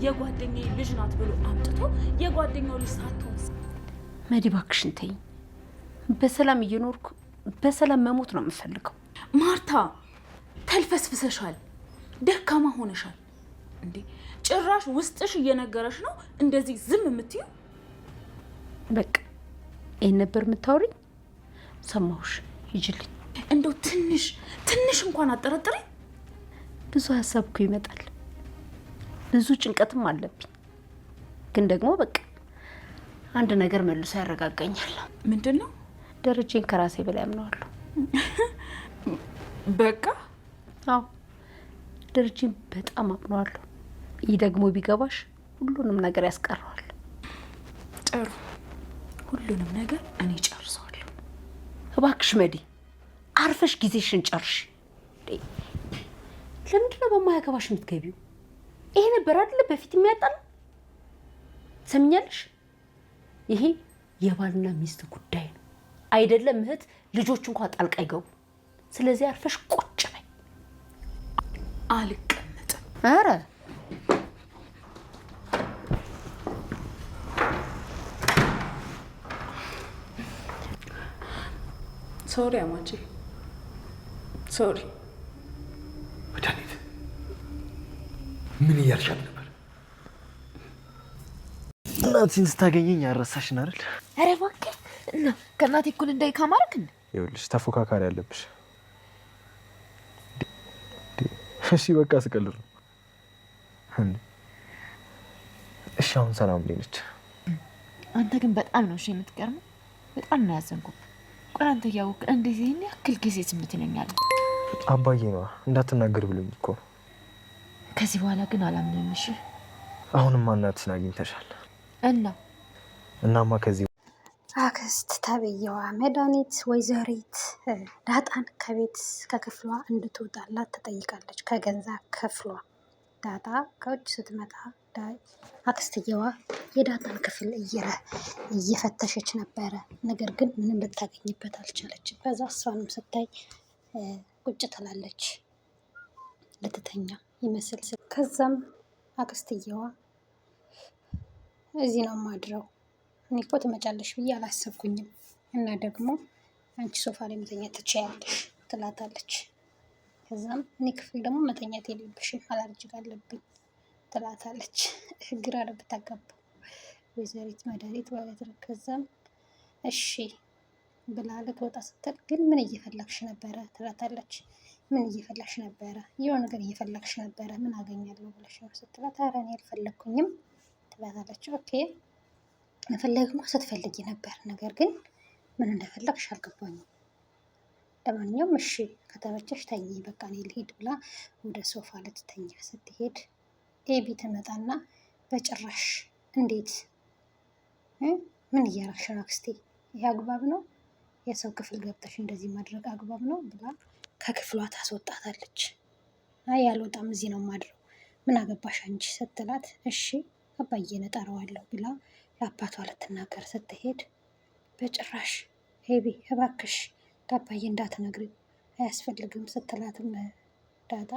የጓደኛዬ ልጅ ናት ብሎ አምጥቶ የጓደኛው ልጅ ሳትሆን መዲ እባክሽን ተይኝ። በሰላም እየኖርኩ በሰላም መሞት ነው የምፈልገው። ማርታ ተልፈስፍሰሻል፣ ደካማ ሆነሻል። እንዴ ጭራሽ ውስጥሽ እየነገረሽ ነው እንደዚህ ዝም የምትዩ? በቃ ይህን ነበር የምታወሪኝ? ሰማሁሽ፣ ሂጂልኝ። እንደው ትንሽ ትንሽ እንኳን አጠረጥረኝ። ብዙ ሀሳብ እኮ ይመጣል፣ ብዙ ጭንቀትም አለብኝ። ግን ደግሞ በቃ አንድ ነገር መልሶ ያረጋጋኛል። ምንድን ነው? ደረጀን ከራሴ በላይ አምነዋለሁ። በቃ አዎ ደረጀን በጣም አምነዋለሁ። ይህ ደግሞ ቢገባሽ ሁሉንም ነገር ያስቀረዋል። ጥሩ፣ ሁሉንም ነገር እኔ ጨርሰዋለሁ። እባክሽ መዲ አርፈሽ ጊዜሽን ጨርሽ። ለምንድን ነው በማያገባሽ የምትገቢው? ይሄ ነበር አይደለ በፊት የሚያጣላ? ትሰሚኛለሽ? ይሄ የባልና ሚስት ጉዳይ ነው አይደለም? እህት ልጆች እንኳን ጣልቃ አይገቡ። ስለዚህ አርፈሽ ቁጭ በይ። አልቀመጥም። ኧረ Sorry አማቼ፣ sorry። መድኃኒት ምን እያልሻት ነበር? እናቴን ስታገኘኝ ያረሳሽን አይደል? ኧረ እባክህ እና ከእናቴ እኩል እንዳይ ካማርክ ይኸውልሽ ተፎካካሪ አለብሽ። እሺ በቃ ስቀልድ ነው። እሺ አሁን ሰላም ላይ ነች። አንተ ግን በጣም ነው እሺ የምትገርመው። በጣም ነው ያዘንኩብህ። ቆይ አንተ እያወቅህ እንዴት ይህን ያክል ጊዜ ዝም ትለኛለህ? አባዬ ነዋ እንዳትናገር ብሎኝ እኮ ነው። ከዚህ በኋላ ግን አላምንም። እሺ አሁንማ እናትሽን አግኝተሻል እና እናማ ከዚህ አክስት ተብዬዋ መድኃኒት ወይዘሪት ዳጣን ከቤት ከክፍሏ እንድትወጣላት ትጠይቃለች። ከገንዛ ክፍሏ ዳጣ ከውጭ ስትመጣ አክስትየዋ የዳጣን ክፍል እየፈተሸች ነበረ። ነገር ግን ምንም ልታገኝበት አልቻለችም። ከዛ እሷንም ስታይ ቁጭ ትላለች ልትተኛ ይመስል። ከዛም አክስትየዋ እዚህ ነው ማድረው እኔ እኮ ትመጫለሽ ብዬ አላሰብኩኝም እና ደግሞ አንቺ ሶፋ ላይ መተኛት ትችያለሽ ትላታለች። ከዛም እኔ ክፍል ደግሞ መተኛት የለብሽም አላርጅግ አለብኝ ትላታለች። ግራ ነው ብታጋባው ወይዘሪት መድኃኒት ማለት ነው። ከዛም እሺ ብላ ልትወጣ ስትል ግን ምን እየፈለግሽ ነበረ ትላታለች። ምን እየፈለግሽ ነበረ? የሆነ ነገር እየፈለግሽ ነበረ፣ ምን አገኛለሁ ብለሽ ነው ስትላት፣ ኧረ እኔ አልፈለግኩኝም ትላታለች። Okay መፈለግ እንኳ ስትፈልጊ ነበር፣ ነገር ግን ምን እንደፈለግሽ አልገባኝም። ለማንኛውም እሺ ከተመቸሽ ተኚ፣ በቃ እኔ ልሂድ ብላ ወደ ሶፋ ልትተኛ ስትሄድ ኤቢ ትመጣና በጭራሽ እንዴት ምን እያረግሽ ነው አክስቴ? ይህ አግባብ ነው? የሰው ክፍል ገብተሽ እንደዚህ ማድረግ አግባብ ነው? ብላ ከክፍሏ ታስወጣታለች። አይ አልወጣም፣ እዚህ ነው ማድረው፣ ምን አገባሽ አንቺ ስትላት እሺ አባዬን እጠራዋለሁ ብላ ለአባቷ ልትናገር ስትሄድ በጭራሽ ሄቢ እባክሽ ለአባዬ እንዳትነግሪው አያስፈልግም ስትላትም ዳጣ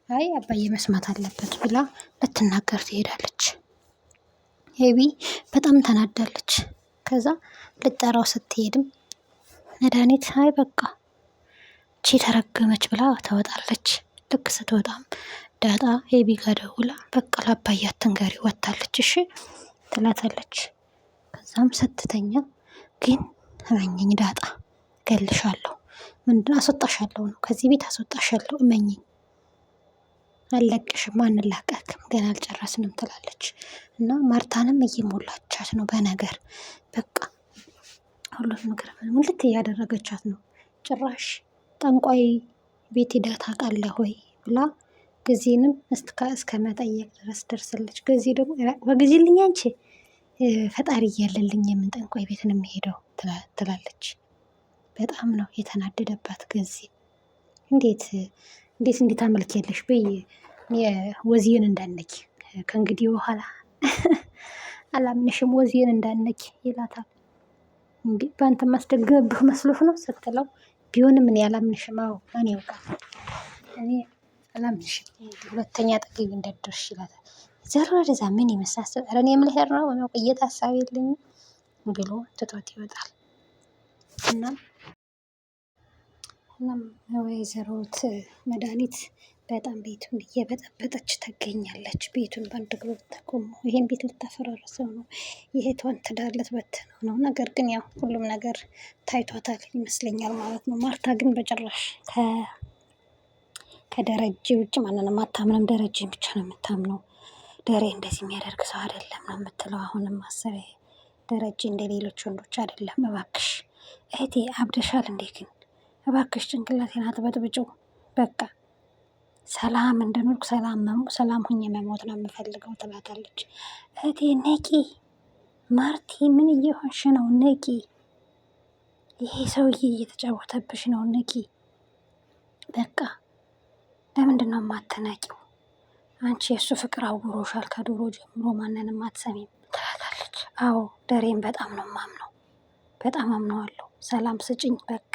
አይ አባዬ መስማት አለበት ብላ ልትናገር ትሄዳለች። ሄቢ በጣም ተናዳለች። ከዛ ልጠራው ስትሄድም መድኃኒት አይ በቃ ቺ ተረገመች ብላ ትወጣለች። ልክ ስትወጣም ዳጣ ሄቢ ጋር ደውላ በቃ ለአባዬ አትንገሪ ወታለች እሺ ትላታለች። ከዛም ስትተኛ ግን እመኚኝ ዳጣ ገልሻለሁ፣ ምንድን አስወጣሻለሁ ነው ከዚህ ቤት አስወጣሻለሁ፣ እመኚኝ አልለቅሽም፣ አንላቀቅም፣ ገና አልጨረስንም ትላለች። እና ማርታንም እየሞላቻት ነው በነገር በቃ ሁሉም ነገር ሙልት እያደረገቻት ነው። ጭራሽ ጠንቋይ ቤት ሄዳ ታውቃለህ ወይ ብላ ጊዜንም እስከ መጠየቅ ድረስ ደርሳለች። ጊዜ ደግሞ ወግጂልኝ አንቺ ፈጣሪ እያለልኝ የምን ጠንቋይ ቤት ነው የሚሄደው ትላለች። በጣም ነው የተናደደባት ጊዜ። እንዴት እንዴት እንዴት አመልክ በይ ወዚን እንዳነኪ ከእንግዲህ በኋላ አላምንሽም፣ ወዚን እንዳነኪ ይላታል። እንዴ በአንተ ማስደግምብህ መስሎህ ነው ስትለው፣ ቢሆንም እኔ አላምንሽም። አዎ ማን ያውቃል እኔ አላምንሽም፣ ሁለተኛ አጠገቤ እንዳትደርሽ ይላታል። ዘር ወደዛ ምን ይመስላል? ኧረ እኔም ልሄድ ነው፣ በመቆየት ሀሳብ የለኝም ብሎ ትቶት ይወጣል። እናም እናም ወይዘሮት መድኃኒት በጣም ቤቱን እየበጠበጠች ትገኛለች። ቤቱን በአንድ እግሩ ልታቆመው ይሄን ቤት ልታፈራርሰው ነው። የእህቷን ትዳር ልትበትነው ነው። ነገር ግን ያው ሁሉም ነገር ታይቷታል ይመስለኛል ማለት ነው። ማርታ ግን በጭራሽ ከደረጀ ውጭ ማንንም አታምንም። ደረጀን ብቻ ነው የምታምነው። ደሬ እንደዚህ የሚያደርግ ሰው አይደለም ነው የምትለው። አሁንም ማሰቢያ ደረጀ እንደ ሌሎች ወንዶች አይደለም። እባክሽ እህቴ አብደሻል እንዴ? ግን እባክሽ ጭንቅላቴን አትበጥብጪው። በቃ ሰላም እንደኖርኩ ሰላም ሁኜ መሞት ነው የምፈልገው ትላታለች። እህቴ ነቂ፣ ማርቲ ምን እየሆንሽ ነው? ነቂ፣ ይሄ ሰውዬ እየተጫወተብሽ ነው። ነቂ፣ በቃ ለምንድን ነው የማትነቂው? አንቺ የእሱ ፍቅር አውሮሻል ከድሮ ጀምሮ ማንንም አትሰሚም ትላታለች። አዎ ደሬን በጣም ነው የማምነው፣ በጣም አምነዋለሁ። ሰላም ስጭኝ በቃ።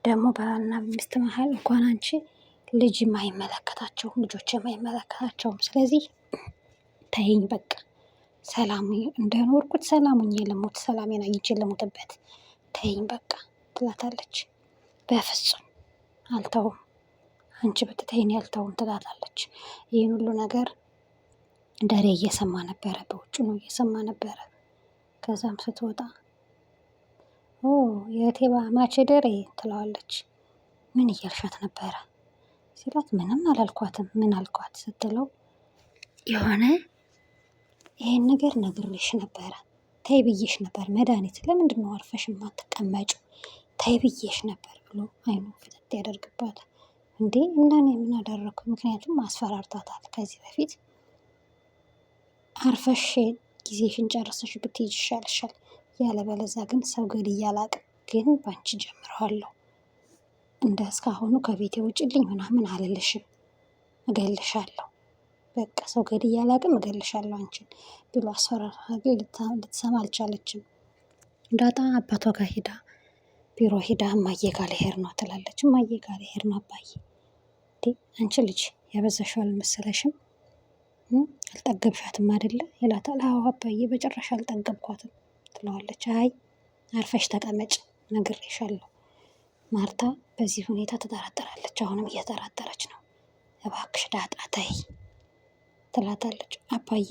ደግሞ ባልና ሚስት መሀል እንኳን አንቺ ልጅ የማይመለከታቸውም ልጆች የማይመለከታቸውም። ስለዚህ ተይኝ በቃ ሰላም እንደኖርኩት ሰላም ሁኜ ልሙት፣ ሰላሜን አግኝቼ ልሙትበት፣ ተይኝ በቃ ትላታለች። በፍጹም አልተውም፣ አንቺ ብትተይኝ አልተውም ትላታለች። ይህን ሁሉ ነገር ደሬ እየሰማ ነበረ፣ በውጭ ነው እየሰማ ነበረ። ከዛም ስትወጣ ኦ የቴባ ማቼ ደሬ ትለዋለች። ምን እያልሻት ነበረ ሲላት ምንም አላልኳትም። ምን አልኳት ስትለው የሆነ ይሄን ነገር ነግሬሽ ነበረ፣ ተይ ብዬሽ ነበር። መድኃኒት ለምንድን ነው አርፈሽ የማትቀመጪው? ተይ ብዬሽ ነበር ብሎ አይኑ ፍጥጥ ያደርግባታል። እንዴ እና እኔ ምን አደረግኩ? ምክንያቱም አስፈራርታታል ከዚህ በፊት አርፈሽ ጊዜሽን ጨርሰሽ ብትሄጂ ይሻልሻል፣ ያለበለዚያ ግን ሰው ገድዬ አላቅም፣ ግን ባንቺ ጀምረዋለሁ እንደ እስካሁኑ ከቤቴ ውጭልኝ ምናምን አልልሽም፣ እገልሻለሁ። በቃ ሰው ገድዬ አላቅም፣ እገልሻለሁ አንቺን ብሎ አስፈራርቷት፣ ግን ልትሰማ አልቻለችም። ዳጣ አባቷ ጋር ሄዳ ቢሮ ሄዳ እማዬ ጋር ልሄድ ነው ትላለች። እማዬ ጋር ልሄድ ነው አባዬ። እንዴ አንቺ ልጅ ያበዛሽው አልመሰለሽም? አልጠገብሻትም አይደለ ይላታል። አዎ አባዬ በጭራሽ አልጠገብኳትም ትለዋለች። አይ አርፈሽ ተቀመጭ ነግሬሻለሁ። ማርታ በዚህ ሁኔታ ትጠራጠራለች። አሁንም እየጠራጠረች ነው። እባክሽ ዳጣ ተይ ትላታለች። አባዬ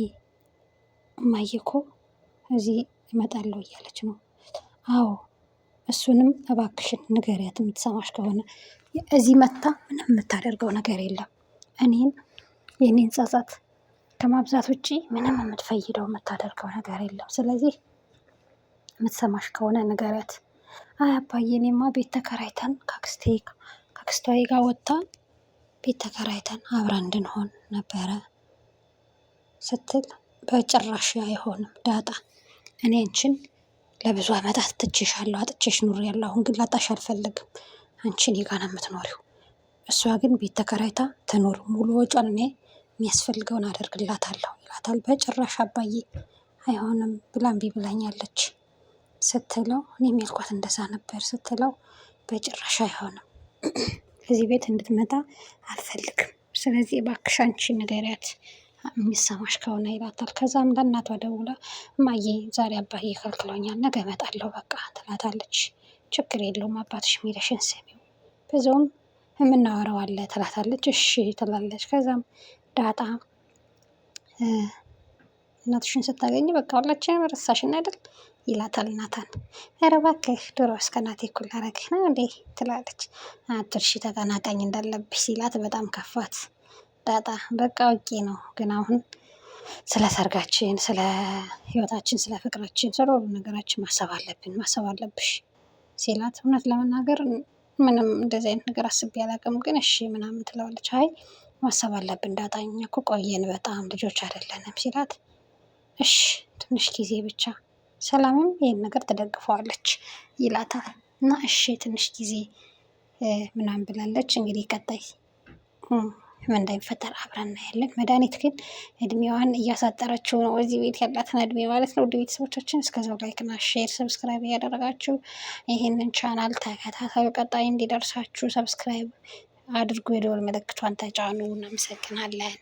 እማዬ እኮ እዚህ እመጣለሁ እያለች ነው። አዎ እሱንም እባክሽን ንገሪያት፣ የምትሰማሽ ከሆነ እዚህ መታ ምንም የምታደርገው ነገር የለም። እኔን የኔን ጸጸት ከማብዛት ውጪ ምንም የምትፈይደው የምታደርገው ነገር የለም። ስለዚህ የምትሰማሽ ከሆነ ንገሪያት። አይ አባዬ እኔማ ቤት ተከራይተን ከአክስቷ ጋር ወጥታ ቤት ተከራይተን አብረን እንድንሆን ነበረ ስትል በጭራሽ አይሆንም ዳጣ፣ እኔ አንቺን ለብዙ ዓመታት ትቼሻለሁ፣ አጥቼሽ ኑሬያለሁ። አሁን ግን ላጣሽ አልፈልግም። አንቺ እኔ ጋር ነው የምትኖሪው። እሷ ግን ቤት ተከራይታ ትኖር፣ ሙሉ ወጪዋን እኔ የሚያስፈልገውን አደርግላታለሁ ይላታል። በጭራሽ አባዬ አይሆንም ብላ እምቢ ብላኛለች ስትለው፣ እኔም ያልኳት እንደዛ ነበር ስትለው፣ በጭራሽ አይሆንም እዚህ ቤት እንድትመጣ አልፈልግም። ስለዚህ እባክሽ አንቺ ንገሪያት የሚሰማሽ ከሆነ ይላታል። ከዛም ለእናቷ ደውላ እማዬ ዛሬ አባዬ ከልክሎኛል፣ ነገ እመጣለሁ በቃ ትላታለች። ችግር የለውም አባትሽ የሚለሽን ስሚው፣ በዛውም የምናወራው አለ ትላታለች። እሺ ትላለች። ከዛም ዳጣ እናትሽን ስታገኝ በቃ ሁላችንም ረሳሽን አይደል ይላታል ናታን። ኧረ እባክህ ድሮ እስከ እናቴ እኩል ላደርግህ ነው እንዴ ትላለች። አትርሺ ተቀናቃኝ እንዳለብሽ ሲላት በጣም ከፋት። ዳጣ በቃ አውቄ ነው ግን አሁን ስለ ሰርጋችን፣ ስለ ህይወታችን፣ ስለ ፍቅራችን፣ ስለ ሁሉ ነገራችን ማሰብ አለብን ማሰብ አለብሽ ሲላት እውነት ለመናገር ምንም እንደዚህ አይነት ነገር አስቤ አላውቅም፣ ግን እሺ ምናምን ትለዋለች። አይ ማሰብ አለብን ዳጣ፣ እኛ እኮ ቆየን በጣም ልጆች አይደለንም ሲላት እሺ ትንሽ ጊዜ ብቻ ሰላምም ይህን ነገር ትደግፈዋለች ይላታል። እና እሺ ትንሽ ጊዜ ምናምን ብላለች። እንግዲህ ቀጣይ ምን እንደሚፈጠር አብረን እናያለን። መድኃኒት ግን እድሜዋን እያሳጠረችው ነው፣ እዚህ ቤት ያላትን እድሜ ማለት ነው። ውድ ቤተሰቦቻችን እስከዛው like ና share፣ subscribe እያደረጋችሁ ይህንን ቻናል ተከታታዩ ቀጣይ እንዲደርሳችሁ subscribe አድርጉ፣ የደወል ምልክቷን ተጫኑ። እናመሰግናለን።